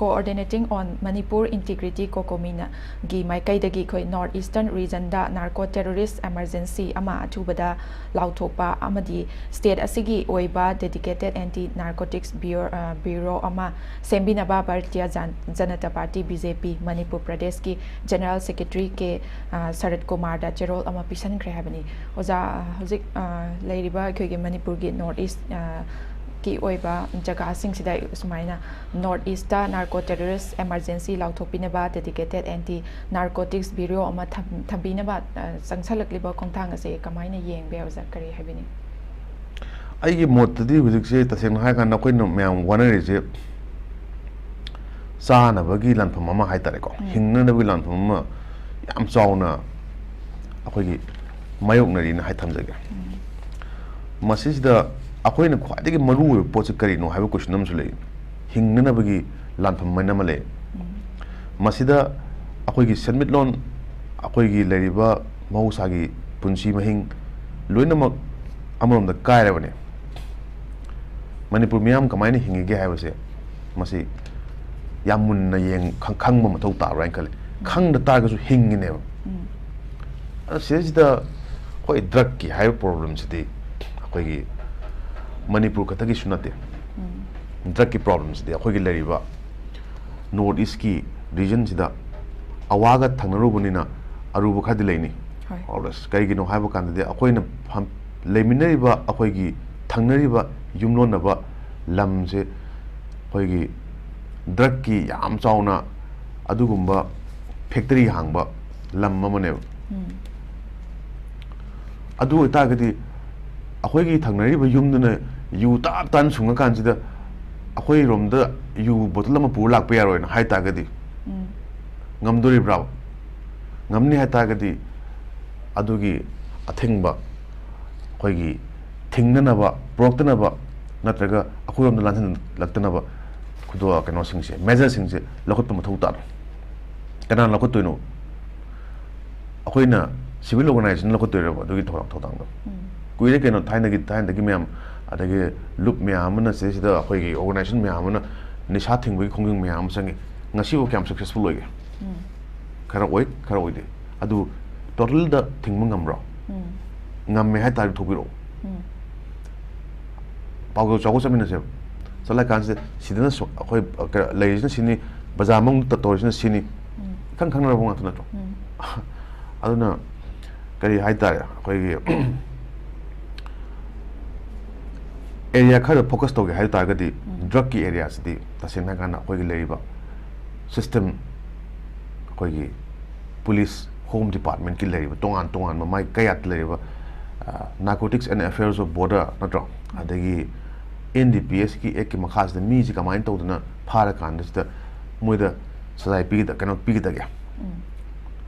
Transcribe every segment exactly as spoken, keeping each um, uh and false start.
Coordinating on Manipur Integrity, COCOMINAꯒꯤ ꯃꯥꯏꯀꯩꯗꯒꯤ ꯑꯩꯈꯣꯏ North Eastern Regionꯗ narco terrorist emergency ꯑꯃ ꯑꯊꯨꯕꯗ ꯂꯥꯎꯊꯣꯛꯄ ꯑꯃꯗꯤ state ꯑꯁꯤꯒꯤ ꯑꯣꯏꯕ dedicated anti narcotics bureau, ꯑ, bureau ꯑꯃ ꯁꯦꯝꯕꯤꯅꯕ ꯚꯥꯔꯇꯤꯌ ꯖꯟ-, ꯖꯅꯇꯥ ꯄꯥꯔꯇꯤ, BJP, ꯃꯅꯤꯄꯨꯔ ꯄ꯭ꯔꯗꯦꯁꯀꯤ General Secretary ꯀꯦ, ꯑ, ꯁꯔꯠ ꯀꯨꯃꯥꯔꯗ ꯆꯦꯔꯣꯜ ꯑꯃ ꯄꯤꯁꯟꯈ꯭ꯔꯦ ꯍꯥꯏꯕꯅꯤ꯫ ꯑꯣꯖꯥ, ꯑ, ꯍꯧꯖꯤꯛ, ꯑ, ꯂꯩꯔꯤꯕ ꯑꯩꯈꯣꯏꯒꯤ ꯃꯅꯤꯄꯨꯔꯒꯤ North East, ꯑ, ꯀꯤ ꯑꯣꯏꯕ ꯖꯒꯥꯁꯤꯡꯁꯤꯗ ꯁꯨꯃꯥꯏꯅ North Eastꯇ narco terrorist emergency ꯂꯥꯎꯊꯣꯛꯄꯤꯅꯕ dedicated anti narcotics bureau ꯑꯃ ꯊꯝ-, ꯊꯝꯕꯤꯅꯕ, ꯑ, ꯆꯪꯁꯜꯂꯛꯂꯤꯕ ꯈꯣꯡꯊꯥꯡ ꯑꯁꯦ ꯀꯃꯥꯏꯅ ꯌꯦꯡꯕ ꯌꯥꯏ ꯑꯣꯖꯥ? ꯀꯔꯤ ꯍꯥꯏꯕꯤꯅꯤꯡ? ꯑꯩꯒꯤ ꯃꯣꯠꯇꯗꯤ ꯍꯧꯖꯤꯛꯁꯦ ꯇꯁꯦꯡꯅ ꯍꯥꯏꯔꯀꯥꯟꯗ ꯑꯩꯈꯣꯏꯅ ꯃꯌꯥꯝ ꯋꯥꯅꯔꯤꯁꯦ ꯆꯥꯅꯕꯒꯤ ꯂꯥꯟꯐꯝ ꯑꯃ ꯍꯥꯏꯇꯥꯔꯦꯀꯣ, ꯎꯝ꯫ ꯍꯤꯡꯅꯅꯕꯒꯤ ꯂꯥꯟꯐꯝ ꯑꯃ ꯌꯥꯝ ꯆꯥꯎꯅ ꯑꯩꯈꯣꯏꯒꯤ ꯃꯥꯌꯣꯛꯅꯔꯤꯅ ꯍꯥꯏ ꯊꯝꯖꯒꯦ꯫ ꯎꯝ꯫ ꯃꯁꯤꯁꯤꯗ ꯑꯩꯈꯣꯏꯅ ꯈ꯭ꯋꯥꯏꯗꯒꯤ ꯃꯔꯨꯑꯣꯏꯕ ꯄꯣꯠꯁꯤ ꯀꯔꯤꯅꯣ ꯍꯥꯏꯕ question ꯑꯃꯁꯨ ꯂꯩ꯫ ꯍꯤꯡꯅꯅꯕꯒꯤ ꯂꯥꯟꯐꯝ ꯍꯥꯏꯅ ꯑꯃ ꯂꯩ꯫ ꯎꯝ꯫ ꯃꯁꯤꯗ ꯑꯩꯈꯣꯏꯒꯤ ꯁꯦꯟꯃꯤꯠꯂꯣꯟ, ꯑꯩꯈꯣꯏꯒꯤ ꯂꯩꯔꯤꯕ ꯃꯍꯧꯁꯥꯒꯤ ꯄꯨꯟꯁꯤ ꯃꯍꯤꯡ ꯂꯣꯏꯅꯃꯛ ꯑꯃꯔꯣꯝꯗ ꯀꯥꯏꯔꯕꯅꯦ꯫ ꯃꯅꯤꯄꯨꯔ ꯃꯤꯌꯥꯝ ꯀꯃꯥꯏꯅ ꯍꯤꯡꯉꯤꯒꯦ ꯍꯥꯏꯕꯁꯦ ꯃꯁꯤ ꯌꯥꯝ ꯃꯨꯟꯅ ꯌꯦꯡ-, ꯈꯪ-, ꯈꯪꯕ ꯃꯊꯧ ꯇꯥꯕ꯭ꯔꯥ ꯍꯥꯏꯅ ꯈꯜꯂꯤ꯫ ꯎꯝ꯫ ꯈꯪꯗ ꯇꯥꯔꯒꯁꯨ ꯍꯤꯡꯉꯤꯅꯦꯕ꯫ ꯎꯝ꯫ ꯑꯗꯣ ꯁꯤꯗꯩꯁꯤꯗ ꯍꯣꯏ, drugꯀꯤ ꯍꯥꯏꯕ problemꯁꯤꯗꯤ ꯑꯩꯈꯣꯏꯒꯤ ꯃꯅꯤꯄꯨꯔ ꯈꯛꯇꯒꯤꯁꯨ ꯅꯠꯇꯦ꯫ ꯎꯝ꯫ Drugꯀꯤ problemꯁꯤꯗꯤ ꯑꯩꯈꯣꯏꯒꯤ ꯂꯩꯔꯤꯕ North Eastꯀꯤ regionꯁꯤꯗ ꯑꯋꯥꯒ ꯊꯪꯅꯔꯨꯕꯅꯤꯅ ꯑꯔꯨꯕ ꯈꯔꯗꯤ ꯂꯩꯅꯤ꯫ ꯍꯣꯏ꯫ Always꯫ ꯀꯔꯤꯒꯤꯅꯣ ꯍꯥꯏꯕ ꯀꯥꯟꯗꯗꯤ ꯑꯩꯈꯣꯏꯅ ꯐꯝ-, ꯂꯩꯃꯤꯟꯅꯔꯤꯕ ꯑꯩꯈꯣꯏꯒꯤ ꯊꯪꯅꯔꯤꯕ ꯌꯨꯝꯂꯣꯟꯅꯕ ꯂꯝꯁꯦ ꯑꯩꯈꯣꯏꯒꯤ drugꯀꯤ ꯌꯥꯝ ꯆꯥꯎꯅ ꯑꯗꯨꯒꯨꯝꯕ factory ꯍꯥꯡꯕ ꯂꯝ ꯑꯃꯅꯦꯕ꯫ ꯎꯝ꯫ ꯑꯗꯨ ꯑꯣꯏꯇꯥꯔꯒꯗꯤ ꯑꯩꯈꯣꯏꯒꯤ ꯊꯪꯅꯔꯤꯕ ꯌꯨꯝꯗꯨꯅ ꯌꯨ ꯇꯥꯞ ꯇꯥꯅ ꯁꯨꯡꯉꯀꯥꯟꯁꯤꯗ ꯑꯩꯈꯣꯏꯔꯣꯝꯗ ꯌꯨ bottle ꯑꯃ ꯄꯨꯔ ꯂꯥꯛꯄ ꯌꯥꯔꯣꯏꯅ ꯍꯥꯏ ꯇꯥꯔꯒꯗꯤ ꯎꯝ꯫ ꯉꯝꯗꯣꯔꯤꯕ꯭ꯔꯥ? ꯉꯝꯅꯤ ꯍꯥꯏ ꯇꯥꯔꯒꯗꯤ ꯑꯗꯨꯒꯤ ꯑꯊꯤꯡꯕ ꯑꯩꯈꯣꯏꯒꯤ ꯊꯤꯡꯅꯅꯕ, ꯄꯨꯔꯛꯇꯅꯕ ꯅꯠꯇ꯭ꯔꯒ ꯑꯩꯈꯣꯏꯔꯣꯝꯗ ꯂꯥꯟꯁꯤꯜꯂꯛꯇꯅꯕ ꯈꯨꯗꯣ-, ꯀꯩꯅꯣꯁꯤꯡꯁꯦ, measureꯁꯤꯡꯁꯦ ꯂꯧꯈꯠꯄ ꯃꯊꯧ ꯇꯥꯔꯦ꯫ ꯀꯅꯥꯅ ꯂꯧꯈꯠꯇꯣꯏꯅꯣ? ꯑꯩꯈꯣꯏꯅ civil organisationꯅ ꯂꯧꯈꯠꯇꯣꯏꯔꯕ ꯑꯗꯨꯒꯤ ꯊꯧꯔꯥꯡ ꯊꯧꯗꯥꯡꯗꯣ? ꯎꯝ꯫ ꯀꯨꯏꯔꯦ ꯀꯩꯅꯣ, ꯊꯥꯏꯅꯒꯤ, ꯊꯥꯏꯅꯗꯒꯤ ꯃꯌꯥꯝ, ꯑꯗꯒꯤ ꯂꯨꯞ ꯃꯌꯥꯝ ꯑꯃꯅ ꯁꯤꯗꯩꯁꯤꯗ ꯑꯩꯈꯣꯏꯒꯤ organisation ꯃꯌꯥꯝ ꯑꯃꯅ ꯅꯤꯁꯥ ꯊꯤꯡꯕꯒꯤ ꯈꯣꯡꯖꯪ ꯃꯌꯥꯝ ꯑꯃ ꯆꯪꯉꯤ꯫ ꯉꯁꯤꯐꯥꯎ ꯀꯌꯥꯝ successful ꯑꯣꯏꯒꯦ? ꯎꯝ꯫ ꯈꯔ ꯑꯣꯏ, ꯈꯔ ꯑꯣꯏꯗꯦ꯫ ꯑꯗꯨ total ꯗ ꯊꯤꯡꯕ ꯉꯝꯕ꯭ꯔꯣ? ꯎꯝ꯫ ꯉꯝꯃꯦ ꯍꯥꯏꯇꯥꯔꯗꯤ ꯄꯨꯊꯣꯛꯄꯤꯔꯛꯑꯣ꯫ ꯎꯝ꯫ ꯄꯥꯎꯖꯦꯜ ꯆꯥꯎꯕ ꯆꯠꯃꯤꯟꯅꯁꯦꯕ꯫ ꯆꯠꯂꯀꯥꯟꯁꯤꯗ ꯁꯤꯗꯅ ꯁꯨ-, ꯑꯩꯈꯣꯏ, ꯑ, ꯀ-, ꯂꯩꯔꯤꯁꯤꯅ ꯁꯤꯅꯤ, ꯕꯖꯥꯔ ꯃꯅꯨꯡꯗ ꯇꯧꯔꯤꯁꯤꯅ ꯁꯤꯅꯤ꯫ ꯎꯝ꯫ ꯏꯈꯪ ꯈꯪꯅꯔꯕ ꯉꯥꯛꯇ ꯅꯠꯇ꯭ꯔꯣ? ꯎꯝ꯫ ꯑꯗꯨꯅ ꯀꯔꯤ ꯍꯥꯏꯇꯥꯔꯦ, ꯑꯩꯈꯣꯏꯒꯤ area ꯈꯔꯗ focus ꯇꯧꯒꯦ ꯍꯥꯏ ꯇꯥꯔꯒꯗꯤ, ꯎꯝ꯫ Drug ꯀꯤ area ꯁꯤꯗꯤ ꯇꯁꯦꯡꯅ ꯍꯥꯏꯔꯀꯥꯟꯗ ꯑꯩꯈꯣꯏꯒꯤ ꯂꯩꯔꯤꯕ system, ꯑꯩꯈꯣꯏꯒꯤ police, home department ꯀꯤ ꯂꯩꯔꯤꯕ ꯇꯣꯉꯥꯟ ꯇꯣꯉꯥꯟꯕ ꯃꯥꯏ ꯀꯌꯥꯠꯇ ꯂꯩꯔꯤꯕ, ꯑ, Narcotics and Affairs of Border ꯅꯠꯇ꯭ꯔꯣ? ꯎꯝ꯫ ꯑꯗꯒꯤ N D P S ꯀꯤ act ꯀꯤ ꯃꯈꯥꯁꯤꯗ ꯃꯤꯁꯤ ꯀꯃꯥꯏꯅ ꯇꯧꯗꯅ ꯐꯥꯔꯀꯥꯟꯗ ꯁꯤꯗ ꯃꯣꯏꯗ ꯁꯖꯥꯏ ꯄꯤꯒꯗ-, ꯀꯩꯅꯣ ꯄꯤꯒꯗꯒꯦ? ꯎꯝ꯫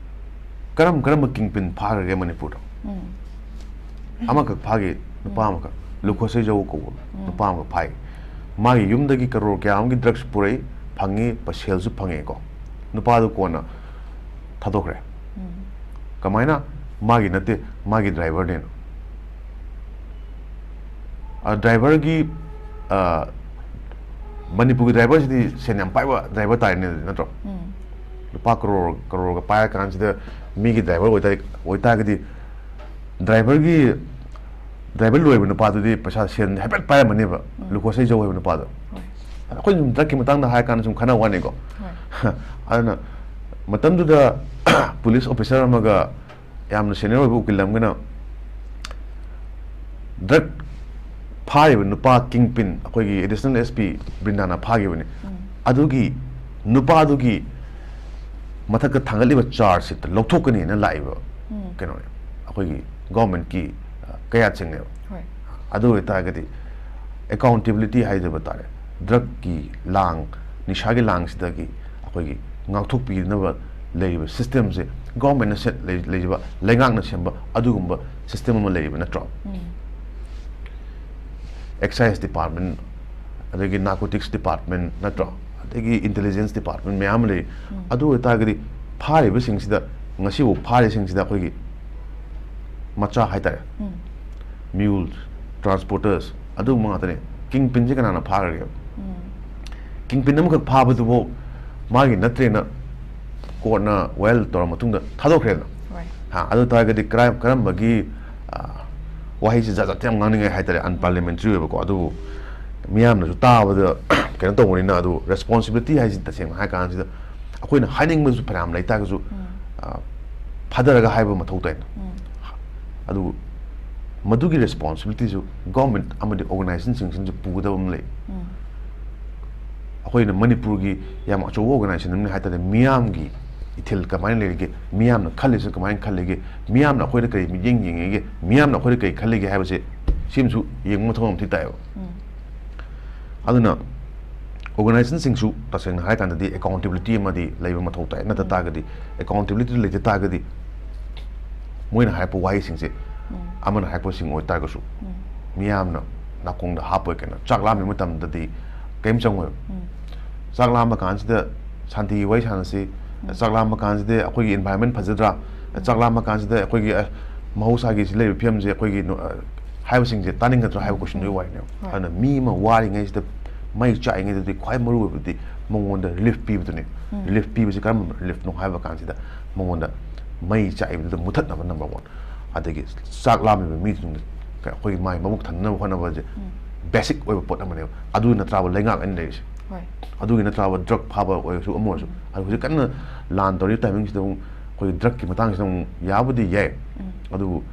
ꯀꯔꯝ ꯀꯔꯝꯕ kingpin ꯐꯥꯈ꯭ꯔꯒꯦ ꯃꯅꯤꯄꯨꯔꯗ? ꯎꯝ꯫ ꯑꯃꯈꯛ ꯐꯥꯈꯤ, ꯅꯨꯄꯥ ꯎꯝ꯫ ꯑꯃꯈꯛ, ꯂꯨꯈꯣꯁꯩꯖꯧ ꯀꯧꯕ ꯎꯝ꯫ ꯅꯨꯄꯥ ꯑꯃꯈꯛ ꯐꯥꯏ꯫ ꯃꯥꯒꯤ ꯌꯨꯝꯗꯒꯤ ꯀꯔꯣꯔ ꯀꯌꯥ ꯑꯃꯒꯤ drugs ꯄꯨꯔꯛꯏ, ꯐꯪꯉꯤ, ꯄ-, ꯁꯦꯜꯁꯨ ꯐꯪꯉꯦꯀꯣ꯫ ꯅꯨꯄꯥꯗꯨ ꯀꯣꯟꯅ ꯊꯥꯗꯣꯛꯈ꯭ꯔꯦ꯫ ꯎꯝ꯫ ꯀꯃꯥꯏꯅ? ꯃꯥꯒꯤ ꯅꯠꯇꯦ, ꯃꯥꯒꯤ driver ꯅꯦꯅ꯫ ꯑ, driver ꯒꯤ, ꯑ, ꯃꯅꯤꯄꯨꯔꯒꯤ driver ꯁꯤꯗꯤ ꯁꯦꯟ ꯌꯥꯝ ꯄꯥꯏꯕ driver ꯇꯥꯔꯦꯅꯦ ꯑꯗꯨꯗꯤ, ꯅꯠꯇ꯭ꯔꯣ? ꯎꯝ꯫ ꯂꯨꯄꯥ ꯀꯔꯣꯔ, ꯀꯔꯣꯔꯒ ꯄꯥꯏꯔ ꯀꯥꯟꯁꯤꯗ ꯃꯤꯒꯤ driver ꯑꯣꯏꯇꯥꯔ-, ꯑꯣꯏꯇꯥꯔꯒꯗꯤ driver ꯒꯤ, driver ꯂꯣꯏꯕ ꯅꯨꯄꯥꯗꯨꯗꯤ ꯄꯩꯁꯥ, ꯁꯦꯟ ꯍꯥꯏꯐꯦꯠ ꯄꯥꯏꯔꯝꯃꯅꯦꯕ, ꯎꯝ꯫ ꯂꯨꯀꯣꯁꯩꯖꯧ ꯍꯥꯏꯕ ꯅꯨꯄꯥꯗꯣ꯫ ꯍꯣꯏ꯫ ꯑꯩꯈꯣꯏ ꯁꯨꯝ drug ꯀꯤ ꯃꯇꯥꯡꯗ ꯍꯥꯏꯔ ꯀꯥꯟꯗ ꯁꯨꯝ ꯈꯟꯅꯕ ꯋꯥꯅꯤꯀꯣ꯫ ꯍꯣꯏ꯫ ꯑꯗꯨꯅ ꯃꯇꯝꯗꯨꯗ police officer ꯑꯃꯒ ꯌꯥꯝꯅ senior ꯑꯣꯏꯕ ꯎꯀꯤꯜ ꯑꯃꯒꯅ drug ꯐꯥꯔꯤꯕ ꯅꯨꯄꯥ kingpin, ꯑꯩꯈꯣꯏꯒꯤ additional S P ꯕ꯭ꯔꯤꯟꯗꯥꯅ ꯐꯥꯈꯤꯕꯅꯤ꯫ ꯎꯝ꯫ ꯑꯗꯨꯒꯤ ꯅꯨꯄꯥꯗꯨꯒꯤ ꯃꯊꯛꯇ ꯊꯥꯡꯒꯠꯂꯤꯕ charge sheet ꯇ ꯂꯧꯊꯣꯛꯀꯅꯤꯅ ꯂꯥꯛꯏꯕ ꯎꯝ꯫ ꯀꯩꯅꯣꯅꯦ, ꯑꯩꯈꯣꯏꯒꯤ government ꯀꯤ, ꯑ, ꯀꯌꯥꯠꯁꯤꯡꯅꯦꯕ꯫ ꯍꯣꯏ꯫ ꯑꯗꯨ ꯑꯣꯏꯇꯥꯔꯒꯗꯤ accountability ꯍꯥꯏꯖꯕ ꯇꯥꯔꯦ, drug ꯀꯤ ꯂꯥꯡ, ꯅꯤꯁꯥꯒꯤ ꯂꯥꯡꯁꯤꯗꯒꯤ ꯑꯩꯈꯣꯏꯒꯤ ꯉꯥꯛꯊꯣꯛꯄꯤꯅꯕ ꯂꯩꯔꯤꯕ system ꯁꯦ government ꯅ ꯁꯦ-, ꯂꯩ-, ꯂꯩꯖꯕ, ꯂꯩꯉꯥꯛꯅ ꯁꯦꯝꯕ ꯑꯗꯨꯒꯨꯝꯕ system ꯑꯃ ꯂꯩꯔꯤꯕ ꯅꯠꯇ꯭ꯔꯣ? ꯎꯝ꯫ Excise department, ꯑꯗꯒꯤ narcotics department ꯅꯠꯇ꯭ꯔꯣ? ꯑꯗꯒꯤ intelligence department ꯃꯌꯥꯝ ꯑꯃ ꯂꯩ꯫ ꯎꯝ꯫ ꯑꯗꯨ ꯑꯣꯏꯇꯥꯔꯒꯗꯤ ꯐꯥꯔꯤꯕꯁꯤꯡꯁꯤꯗ, ꯉꯁꯤꯐꯥꯎ ꯐꯥꯔꯤꯁꯤꯡꯁꯤꯗ ꯑꯩꯈꯣꯏꯒꯤ ꯃꯆꯥ ꯍꯥꯏꯇꯥꯔꯦ, ꯎꯝ꯫ Mules, transporters, ꯑꯗꯨꯒꯨꯝꯕ ꯉꯥꯛꯇꯅꯦ꯫ Kingpin ꯁꯦ ꯀꯅꯥꯅ ꯐꯥꯈ꯭ꯔꯒꯦ? ꯎꯝ꯫ ꯀꯤꯡꯄꯤꯟ ꯑꯃꯈꯛ ꯐꯥꯕꯗꯨꯕꯨ ꯃꯥꯒꯤ ꯅꯠꯇ꯭ꯔꯦꯅ ꯀꯣꯔꯠꯅ ꯋꯥꯌꯦꯜ ꯇꯧꯔ ꯃꯇꯨꯡꯗ ꯊꯥꯗꯣꯛꯈ꯭ꯔꯦꯗꯅ꯫ ꯍꯣꯏ꯫ ꯍꯥ, ꯑꯗꯨ ꯇꯥꯔꯒꯗꯤ ꯀꯔꯥꯏ-, ꯀꯔꯝꯕꯒꯤ, ꯑ, ꯋꯥꯍꯩꯁꯦ ꯖꯥꯠ ꯖꯥꯠꯇ ꯌꯥꯝ ꯉꯥꯡꯅꯤꯡꯉꯥꯏ ꯍꯥꯏꯇꯥꯔꯦ, unparliamentary ꯑꯣꯏꯕꯀꯣ꯫ ꯑꯗꯨꯕꯨ ꯃꯤꯌꯥꯝꯅꯁꯨ ꯇꯥꯕꯗ ꯀꯩꯅꯣ ꯇꯧꯕꯅꯤꯅ, ꯑꯗꯨ responsibility ꯍꯥꯏꯁꯤ ꯇꯁꯦꯡꯅ ꯍꯥꯏ ꯀꯥꯟꯁꯤꯗ ꯑꯩꯈꯣꯏꯅ ꯍꯥꯏꯅꯤꯡꯕꯁꯨ ꯐꯅꯌꯥꯝ ꯂꯩ ꯇꯥꯔꯒꯁꯨ, ꯑ, ꯐꯥꯊꯔꯒ ꯍꯥꯏꯕ ꯃꯊꯧ ꯇꯥꯏꯅ꯫ ꯑꯗꯨꯕꯨ ꯃꯗꯨꯒꯤ responsibilityꯁꯨ government ꯑꯃꯗꯤ organizationꯁꯤꯡꯁꯤꯅꯁꯨ ꯄꯨꯒꯗꯕ ꯑꯃ ꯂꯩ꯫ ꯑꯩꯈꯣꯏꯅ ꯃꯅꯤꯄꯨꯔꯒꯤ ꯌꯥꯝ ꯑꯆꯧꯕ organization ꯑꯃꯅꯤ ꯍꯥꯏ ꯇꯥꯔꯗꯤ, ꯃꯤꯌꯥꯝꯒꯤ ꯏꯊꯤꯜ ꯀꯃꯥꯏꯅ ꯂꯩꯔꯤꯒꯦ, ꯃꯤꯌꯥꯝꯅ ꯈꯜꯂꯤꯁꯤ ꯀꯃꯥꯏꯅ ꯈꯜꯂꯤꯒꯦ, ꯃꯤꯌꯥꯝꯅ ꯑꯩꯈꯣꯏꯗ ꯀꯔꯤ ꯃꯤꯠꯌꯦꯡ ꯌꯦꯡꯉꯤꯒꯦ, ꯃꯤꯌꯥꯝꯅ ꯑꯩꯈꯣꯏꯗ ꯀꯔꯤ ꯈꯜꯂꯤꯒꯦ ꯍꯥꯏꯕꯁꯦ ꯁꯤꯃꯁꯨ ꯌꯦꯡꯕ ꯃꯊꯧ ꯌꯥꯝ ꯊꯤ ꯇꯥꯏꯌꯦꯕ꯫ ꯑꯗꯨꯅ organizationꯁꯤꯡꯁꯨ ꯇꯁꯦꯡꯅ ꯍꯥꯏꯔꯀꯥꯟꯗꯗꯤ accountability ꯑꯃꯗꯤ ꯂꯩꯕ ꯃꯊꯧ ꯇꯥꯏ꯫ ꯅꯠꯇ ꯇꯥꯔꯒꯗꯤ, accountability ꯂꯩꯇ ꯇꯥꯔꯒꯗꯤ ꯃꯣꯏꯅ ꯍꯥꯏꯔꯛꯄ ꯋꯥꯍꯩꯁꯤꯡꯁꯦ, ꯑꯃꯅ ꯍꯥꯏꯔꯛꯄꯁꯤꯡ ꯑꯣꯏꯇꯥꯔꯒꯁꯨ ꯃꯤꯌꯥꯝꯅ ꯅꯥꯀꯣꯡꯗ ꯍꯥꯞꯄꯣꯏ꯫ ꯀꯩꯅꯣ, ꯆꯥꯛ ꯂꯥꯝꯃꯤ ꯃꯇꯝꯗꯗꯤ ꯀꯔꯤꯝ ꯆꯪꯉꯣꯏꯕ꯫ ꯆꯥꯛ ꯂꯥꯝꯕ ꯀꯥꯟꯁꯤꯗ ꯁꯥꯟꯇꯤꯒꯤ ꯋꯥꯔꯤ ꯁꯥꯟꯅꯁꯤ, ꯆꯥꯛ ꯂꯥꯝꯕ ꯀꯥꯟꯁꯤꯗ ꯑꯩꯈꯣꯏꯒꯤ environment ꯐꯖꯗ꯭ꯔꯥ, ꯆꯥꯛ ꯂꯥꯝꯕ ꯀꯥꯟꯁꯤꯗ ꯑꯩꯈꯣꯏꯒꯤ, ꯑ, ꯃꯍꯧꯁꯥꯒꯤ ꯁꯤ ꯂꯩꯔꯤꯕ ꯐꯤꯕꯝꯁꯦ ꯑꯩꯈꯣꯏꯒꯤ ꯅꯨ-, ꯑ, ꯍꯥꯏꯕꯁꯤꯡꯁꯦ ꯇꯥꯅꯤꯡꯒꯗ꯭ꯔꯥ ꯍꯥꯏꯕ questionꯗꯨꯒꯤ ꯋꯥꯔꯤꯅꯦꯕ꯫ ꯍꯣꯏ꯫ ꯑꯗꯨꯅ ꯃꯤ ꯑꯃ ꯋꯥꯔꯤꯉꯩꯁꯤꯗ, ꯃꯩ ꯆꯥꯛꯏꯉꯩꯗꯗꯤ ꯈ꯭ꯋꯥꯏ ꯃꯔꯨ ꯑꯣꯏꯕꯗꯤ ꯃꯉꯣꯟꯗ relief ꯄꯤꯕꯗꯨꯅꯤ꯫ Relief ꯄꯤꯕꯁꯤ ꯀꯔꯝꯕ reliefꯅꯣ ꯍꯥꯏꯕ ꯀꯥꯟꯁꯤꯗ ꯃꯉꯣꯟꯗ ꯃꯩ ꯆꯥꯛꯏꯕꯗꯨꯗ ꯃꯨꯊꯠꯅꯕ number one, ꯑꯗꯒꯤ ꯆꯥꯛ ꯂꯥꯝꯃꯤꯕ ꯃꯤꯗꯨꯗ ꯑꯩꯈꯣꯏꯒꯤ ꯃꯥꯏ ꯃꯕꯨꯛ ꯊꯟꯅꯕ ꯍꯣꯠꯅꯕꯁꯦ basic ꯑꯣꯏꯕ ꯄꯣꯠ ꯑꯃꯅꯦꯕ꯫ ꯑꯗꯨ ꯅꯠꯇ꯭ꯔꯕ ꯂꯩꯉꯥꯛ ꯑꯩꯅ ꯂꯩꯔꯤꯁꯦ꯫ ꯍꯣꯏ꯫ ꯑꯗꯨꯒꯤ ꯅꯠꯇ꯭ꯔꯕ drug ꯐꯥꯕ ꯑꯣꯏꯔꯁꯨ ꯑꯃ ꯑꯣꯏꯔꯁꯨ꯫ ꯑꯗꯨ ꯍꯧꯖꯤꯛ ꯀꯟꯅ ꯂꯥꯟ ꯇꯧꯔꯤꯕ timingꯁꯤꯗ ꯑꯃꯨꯛ ꯑꯩꯈꯣꯏꯒꯤ drugꯀꯤ ꯃꯇꯥꯡꯁꯤꯗ ꯑꯃꯨꯛ ꯌꯥꯕꯨꯗꯤ ꯌꯥꯏ, ꯑꯗꯨꯕꯨ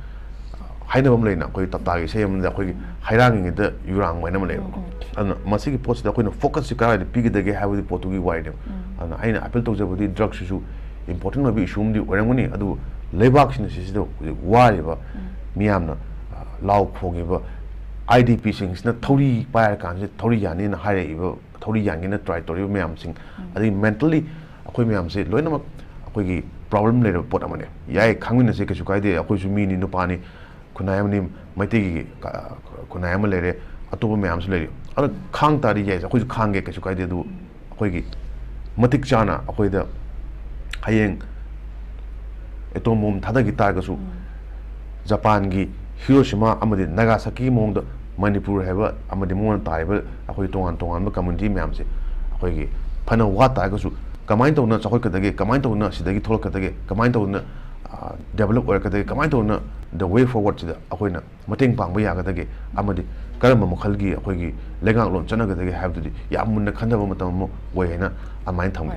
ꯍꯥꯏꯅꯕ ꯑꯃ ꯂꯩꯅ, ꯑꯩꯈꯣꯏ ꯇꯞꯇꯥꯒꯤ ꯏꯁꯩ ꯑꯃꯗ ꯑꯩꯈꯣꯏꯒꯤ "ꯍꯩꯔꯥꯡꯉꯤꯉꯩꯗ ꯌꯨꯔꯥꯡꯕ" ꯍꯥꯏꯅ ꯑꯃ ꯂꯩꯌꯦꯕꯀꯣ꯫ ꯑꯗꯨꯅ ꯃꯁꯤꯒꯤ ꯄꯣꯠꯁꯤꯗ ꯑꯩꯈꯣꯏꯅ focusꯁꯤ ꯀꯗꯥꯏꯗ ꯄꯤꯒꯗꯒꯦ ꯍꯥꯏꯕꯒꯤ ꯄꯣꯠꯇꯨꯒꯤ ꯋꯥꯔꯤꯅꯦꯕ꯫ ꯑꯗꯨꯅ ꯑꯩꯅ appeal ꯇꯧꯖꯕꯗꯤ drugꯁꯤꯁꯨ important ꯑꯣꯏꯕ issue ꯑꯃꯗꯤ ꯑꯣꯏꯔꯝꯒꯅꯤ, ꯑꯗꯨꯕꯨ ꯂꯩꯕꯥꯛꯁꯤꯅ ꯁꯤꯁꯤꯗ ꯍꯧꯖꯤꯛ ꯋꯥꯔꯤꯕ ꯃꯤꯌꯥꯝꯅ, ꯑ, ꯂꯥꯎ ꯈꯣꯡꯉꯤꯕ IDPꯁꯤꯡꯁꯤꯅ ꯊꯧꯔꯤ ꯄꯥꯏꯔꯀꯥꯟꯁꯤꯗ ꯊꯧꯔꯤ ꯌꯥꯅꯤꯅ ꯍꯥꯏꯔꯛꯏꯕ, ꯊꯧꯔꯤ ꯌꯥꯟꯒꯦꯅ try ꯇꯧꯔꯤꯕ ꯃꯌꯥꯝꯁꯤꯡ, ꯑꯗꯒꯤ mentally ꯑꯩꯈꯣꯏ ꯃꯌꯥꯝꯁꯦ ꯂꯣꯏꯅꯃꯛ ꯑꯩꯈꯣꯏꯒꯤ problem ꯂꯩꯔꯕ ꯄꯣꯠ ꯑꯃꯅꯦ꯫ ꯌꯥꯏ, ꯈꯪꯃꯤꯟꯅꯁꯦ, ꯀꯩꯁꯨ ꯀꯥꯏꯗꯦ, ꯑꯩꯈꯣꯏꯁꯨ ꯃꯤꯅꯤ, ꯅꯨꯄꯥꯅꯤ, ꯈꯨꯟꯅꯥꯏ ꯑꯃꯅꯤ, ꯃꯩꯇꯩꯒꯤ ꯀ-, ꯈꯨꯟꯅꯥꯏ ꯑꯃ ꯂꯩꯔꯦ, ꯑꯇꯣꯞꯄ ꯃꯌꯥꯝꯁꯨ ꯂꯩꯔꯤ꯫ ꯑꯗꯣ ꯈꯥꯡ ꯇꯥꯔꯗꯤ ꯌꯥꯏ, ꯑꯩꯈꯣꯏꯁꯨ ꯈꯥꯡꯒꯦ, ꯀꯩꯁꯨ ꯀꯥꯏꯗꯦ꯫ ꯑꯗꯨꯕꯨ ꯑꯩꯈꯣꯏꯒꯤ ꯃꯇꯤꯛ ꯆꯥꯅ ꯑꯩꯈꯣꯏꯗ ꯍꯌꯦꯡ atom bomb ꯊꯥꯗꯈꯤ ꯇꯥꯔꯒꯁꯨ, ꯖꯄꯥꯟꯒꯤ ꯍꯤꯔꯣꯁꯤꯃꯥ ꯑꯃꯗꯤ ꯅꯥꯒꯥꯁꯥꯀꯤꯒꯤ ꯃꯑꯣꯡꯗ ꯃꯅꯤꯄꯨꯔ ꯍꯥꯏꯕ ꯑꯃꯗꯤ ꯃꯉꯣꯟꯗ ꯇꯥꯔꯤꯕ ꯑꯩꯈꯣꯏ ꯇꯣꯉꯥꯟ ꯇꯣꯉꯥꯟꯕ community ꯃꯌꯥꯝꯁꯦ ꯑꯩꯈꯣꯏꯒꯤ ꯐꯅ ꯋꯥꯠ ꯇꯥꯔꯒꯁꯨ ꯀꯃꯥꯏꯅ ꯇꯧꯅ ꯆꯥꯎꯈꯠꯀꯗꯒꯦ, ꯀꯃꯥꯏꯅ ꯇꯧꯅ ꯁꯤꯗꯒꯤ ꯊꯣꯛꯂꯛꯀꯗꯒꯦ, ꯀꯃꯥꯏꯅ ꯇꯧꯅ ꯗꯦꯕꯂꯞ ꯑꯣꯏꯔꯛꯀꯗꯒꯦ, ꯀꯃꯥꯏꯅ ꯇꯧꯅ the way forward ꯁꯤꯗ ꯑꯩꯈꯣꯏꯅ ꯃꯇꯦꯡ ꯄꯥꯡꯕ ꯌꯥꯒꯗꯒꯦ, ꯑꯃꯗꯤ ꯀꯔꯝꯕ ꯃꯈꯜꯒꯤ ꯑꯩꯈꯣꯏꯒꯤ ꯂꯩꯉꯥꯛꯂꯣꯟ ꯆꯠꯅꯒꯗꯒꯦ ꯍꯥꯏꯕꯗꯨꯗꯤ ꯌꯥꯝ ꯃꯨꯟꯅ ꯈꯟꯊꯕ ꯃꯇꯝ ꯑꯃ ꯑꯣꯏ ꯍꯥꯏꯅ ꯑꯗꯨꯃꯥꯏꯅ ꯊꯝꯒꯦ꯫